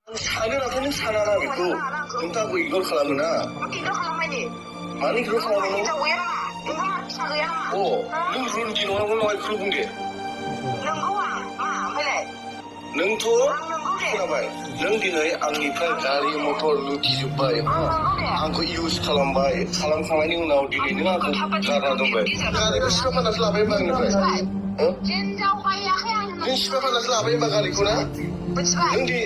사는 앞에는 사나나 있고 눈따고 이걸 가라구나. 아니 그렇게 하면 능 진호하고 나와 그러는 게 능토 खोनाबाय नों दिनै आंनिफ्राय गारि मटर लुथिजोब्बाय आंखौ इउज खालामबाय खालामखांनायनि उनाव दिनै नों आंखौ गारना दोनबाय गारिखौ सिखा फाननासो लाबाय होनबा आंनिफ्राय नों सिखा फाननासो लाबाय होनबा गारिखौ ना नों दि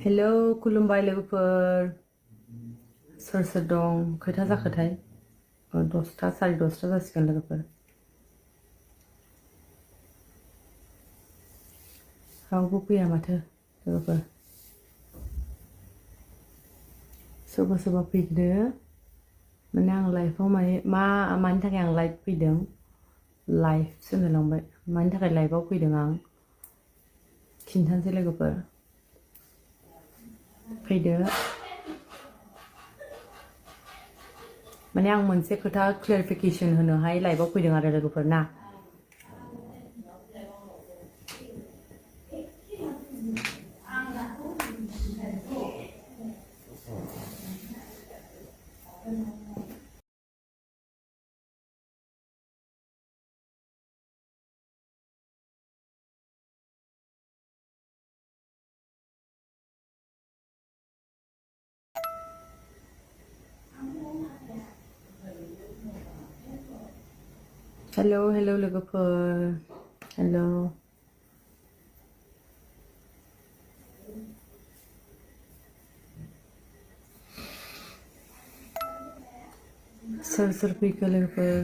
हेलौ खुलुमबाय लोगोफोर सोर सोर दं खैथा जाखोथाय 10टा 10:30 जासिगोन लोगोफोर रावबो फैया माथो लोगोफोर सोरबा सोरबा फैदो माने आं लाइफआव मानि थाखाय आं लाइभ फैदों लाइभसो होनलांबाय मानि थाखाय लाइभआव फैदों आं खिन्थानोसै लोगोफोर फैदो माने आं मोनसे खोथा क्लियारिफिकेशन होनोहाय लाइभआव फैदों आरो लोगोफोर ना हेलौ हेलौ लोगोफोर हेलौ सोर सोर फैखो लोगोफोर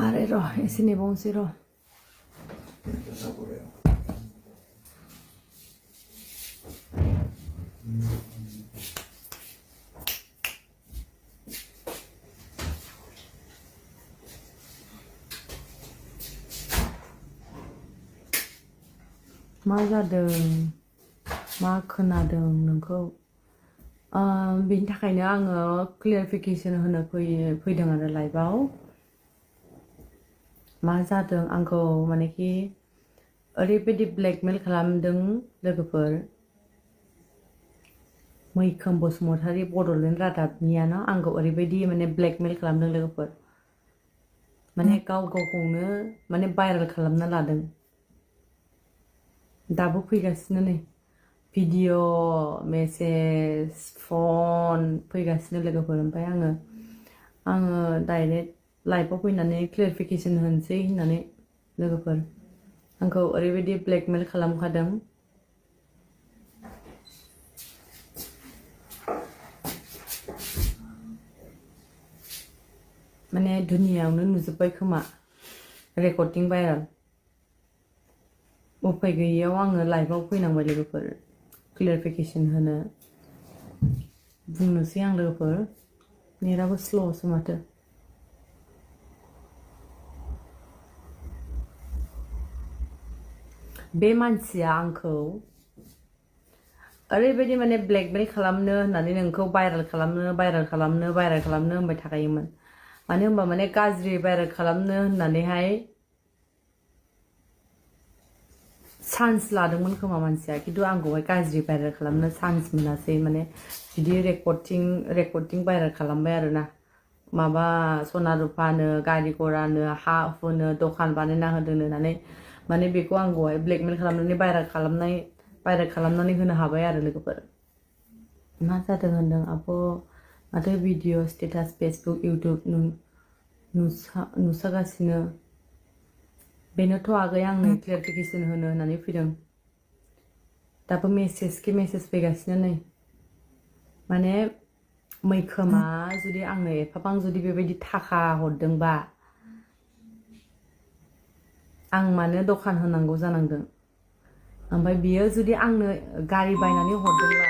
आरे र' एसे नेबावनोसै र' मा जादों मा खोनादों नोंखौ बेनि थाखायनो आङो क्लियारिफिकेशन होनो फैदों आरो लाइभआव मा जादों आंखौ मानेखि ओरैबायदि ब्लेकमेल खालामदों लोगोफोर मैखोम बसुमतारी बड'लेण्ड रादाबनियानो आंखौ ओरैबायदि माने ब्लेकमेल खालामदों लोगोफोर माने गाव गावखौनो माने भाइरेल खालामना लादों दाबो फैगासिनो नै भिडिअ' मेसेज फन फैगासिनो लोगोफोर ओमफ्राय आङो डाइरेक्ट लाइभआव फैनानै क्लियारिफिकेशन होनोसै होननानै लोगोफोर आंखौ ओरैबायदि ब्लेकमेल खालामखादों माने दुनियायावनो नुजोब्बाय खोमा रेकर्डिं भाइरेल उफाय गैयैयाव आङो लाइभआव फैनांबाय लोगोफोर क्लियारिफिकेशन होनो बुंनोसै आं लोगोफोर नेटआबो स्ल'सो माथो बे मानसिया आंखौ ओरैबायदि माने ब्लेकमेल खालामनो होननानै नोंखौ भाइरेल खालामनो होनबाय थाखायोमोन मानो होनबा माने गाज्रि भाइरेल खालामनो होननानैहाय चान्स लादोंमोन खोमा मानसिया खिन्थु आंखौहाय गाज्रि भाइरेल खालामनो चान्स मोनासै माने बिदि रेकर्डिं भाइरेल खालामबाय आरोना माबा सना रुफानो गारि घरानो हा हुनो दखान बानायना होदोंनो होननानै माने बेखौ आंखौहाय ब्लेकमेल खालामनानै भाइरेल खालामनानै होनो हाबाय आरो लोगोफोर मा जादों होनदों आब' माथो भिडिअ स्टेटास फेसबुक इउटुब नुसागासिनो बेनोथ' आगै आंनो क्लियारिफिकेशन होनो होननानै फैदों दाबो मेसेज फैगासिनो नै माने मैखोमा जुदि आंनो एफाबां जुदि बेबायदि थाखा हरदोंबा आं मानो दखान होनांगौ जानांदों ओमफ्राय बियो जुदि आंनो गारि बायनानै हरदोंबा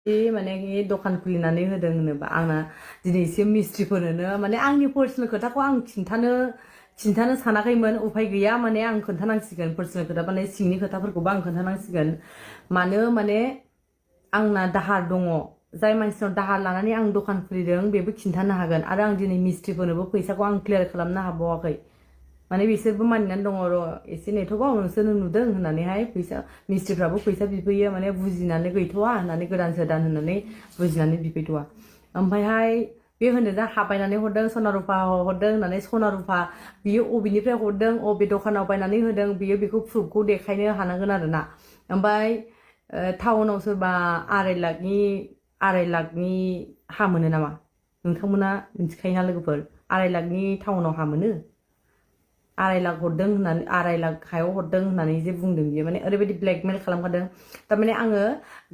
माने दखान खुलिनानै होदों होनोबा आंना दिनैसिम मिस्ट्रिफोरनो माने आंनि पार्सनेल खोथाखौ आं खिन्थानो सानाखैमोन उफाय गैया माने आं खोन्थानांसिगोन पार्सनेल खोथा माने सिंनि खोथाफोरखौबो आं खोन्थानांसिगोन मानो माने आंना दाहार दङ जाय मानसिनाव दाहार लानानै आं दखान खुलिदों बेबो खिन्थानो हागोन आरो आं दिनै मिस्ट्रिफोरनोबो फैसाखौ आं क्लियार खालामनो हाबावाखै माने बिसोरबो मानिनानै दङ र' एसे नेथ'बाव नोंसोरनो नुदों होननानैहाय फैसा मिस्ट्रिफ्राबो फैसा बिफैयो माने बुजिनानै गैथ'वा होननानै गोदान सोदान होननानै बुजिनानै बिफैथ'वा ओमफ्रायहाय बे होनदों दा हाबायनानै हरदों सना रुफा हरदों होननानै सना रुफा बियो अबेनिफ्राय हरदों अबे दखानाव बायनानै होदों बियो बेखौ प्रुफखौ देखायनो हानांगोन आरोना ओमफ्राय टाउनाव सोरबा 2.5 लाखनि हा मोनो नामा नोंथांमोना मिथिखायोना लोगोफोर 2.5 लाखनि टाउनाव हा मोनो 2.5 लाख हरदों होननानै 2.5 लाख हायाव हरदों होननानै जे बुंदों बियो माने ओरैबायदि ब्लेकमेल खालामखादों थारमाने आङो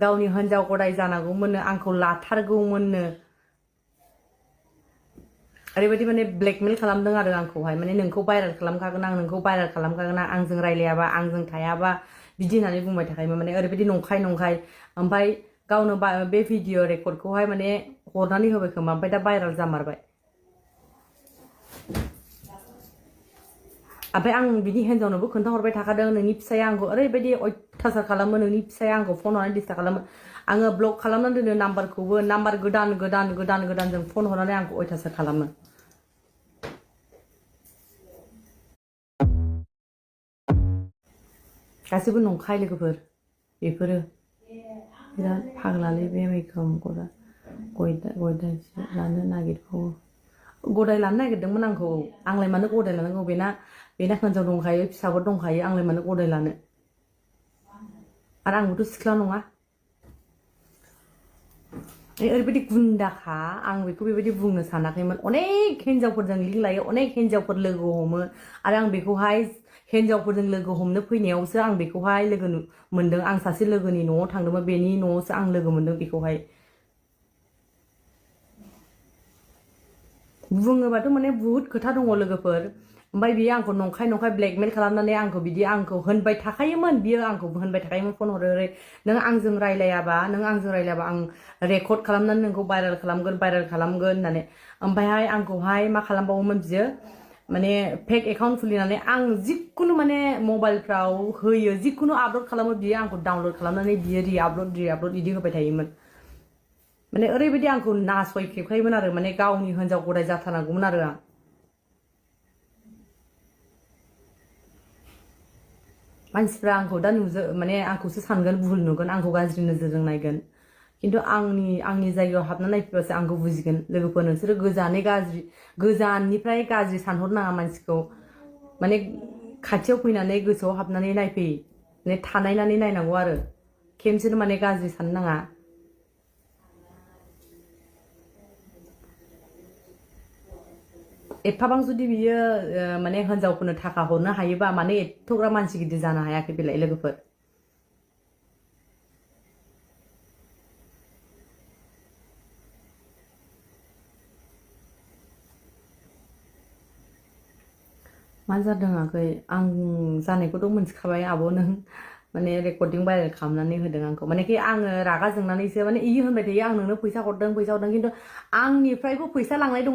गावनि हिनजाव गदाय जानांगौमोननो आंखौ लाथारगौमोननो ओरैबायदि माने ब्लेकमेल खालामदों आरो आंखौहाय माने नोंखौ भाइरेल खालामखागोन आं नोंखौ भाइरेल खालामखागोन आंजों रायलायाबा आंजों थायाबा बिदि होननानै बुंबाय थाखायोमोन माने ओरैबायदि नंखाय ओमफ्राय गावनो बे भिडिअ रेकर्डखौहाय माने हरनानै होबाय खोमा ओमफ्राय दा भाइरेल जामारबाय ओमफ्राय आं बिनि हिन्जावनोबो खोन्थाहरबाय थाखादों नोंनि फिसाया आंखौ ओरैबायदि अयथासार खालामो नोंनि फिसाया आंखौ फन हरनानै डिस्टार्ब खालामो आङो ब्लक खालामनानै दोनो नाम्बारखौबो नाम्बार गोदानजों फन हरनानै आंखौ अयथासार खालामो गासैबो नंखाय लोगोफोर बेफोरो बिराद फाग्लालै बे मैखोम गदाय लानो नागिरबावो गदाय लानो नागिरदोंमोन आंखौ आंलाय मानो गदाय लानांगौ बेना हिन्जाव दंखायो फिसाफोर दंखायो आंलाय मानो गदाय लानो आरो आंबोथ' सिख्ला नङा ओरैबायदि गुन्दाखा आं बेखौ बेबायदि बुंनो सानाखैमोन अनेक हिन्जावफोरजों लिंक लायो अनेक हिन्जावफोर लोगो हमो आरो आं बेखौहाय हिन्जावफोरजों लोगो हमनो फैनायावसो आं बेखौहाय लोगो मोनदों आं सासे लोगोनि न'आव थांदोंमोन बेनि न'आवसो आं लोगो मोनदों बेखौहाय बुङोबाथ' माने बुहुत खोथा दङ लोगोफोर ओमफ्राय बियो आंखौ नंखाय ब्लेकमेल खालामनानै आंखौ बिदि आंखौ होनबाय थाखायोमोन बियो आंखौ होनबाय थाखायोमोन फन हरै नों आंजों रायलायाबा आं रेकर्ड खालामनानै नोंखौ भाइरेल खालामगोन होननानै ओमफ्रायहाय आंखौहाय मा खालामबावोमोन बियो माने फेक एकाउन्ट खुलिनानै आं जिखुनु माने मबाइलफ्राव होयो जिखुनु आपल'ड खालामो बियो आंखौ डाउनल'ड खालामनानै बियो रिआपल'ड बिदि होबाय थायोमोन माने ओरैबायदि आंखौ नासयखेबखायोमोन आरो माने गावनि हिन्जाव गदाय जाथारनांगौमोन आरो आं मानसिफ्रा आंखौ दा माने आंखौसो सानगोन भुल नुगोन आंखौ गाज्रि नोजोरजों नायगोन खिन्थु आंनि जायगायाव हाबना नायफैबासो आंखौ बुजिगोन लोगोफोर नोंसोरो गोजाननिफ्राय गाज्रि सानहरनाङा मानसिखौ माने खाथियाव फैनानै गोसोआव हाबनानै नायफै माने थानायनानै नायनांगौ आरो खेमसेनो माने गाज्रि साननो नाङा एफाबां जुदि बियो माने हिन्जावफोरनो थाखा हरनो हायोबा माने एथ'ग्राब मानसि गिदिर जानो हायाखै बेलाय लोगोफोर मा जादों आगै आं जानायखौथ' मोनथिखाबाय आब' नों माने रेकर्डिं भाइरेल खालामनानै होदों आंखौ माने कि आङो रागा जोंनानैसो माने इयो होनबाय थायो आं नोंनो फैसा हरदों खिन्थु आंनिफ्रायबो फैसा लांनाय दङ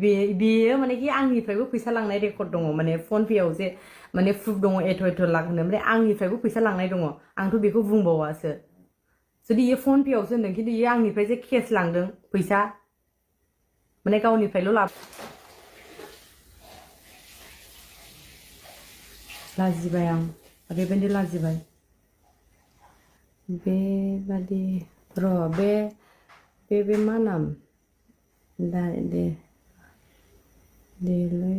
बेयो माने कि आंनिफ्रायबो फैसा लांनाय रेकर्ड दङ माने फन पेआव जे माने प्रुफ दङ एथ' लाख होनो ओमफ्राय आंनिफ्रायबो फैसा लांनाय दङ आंथ' बेखौ बुंबावासो जुदि इयो फन पेआवसो होनदों खिन्थु इयो आंनिफ्राय जे केस लांदों फैसा माने गावनिफ्रायल' लाजिबाय आं ओरैबायदि लाजिबाय बेबादि र' बे मा नाम देलै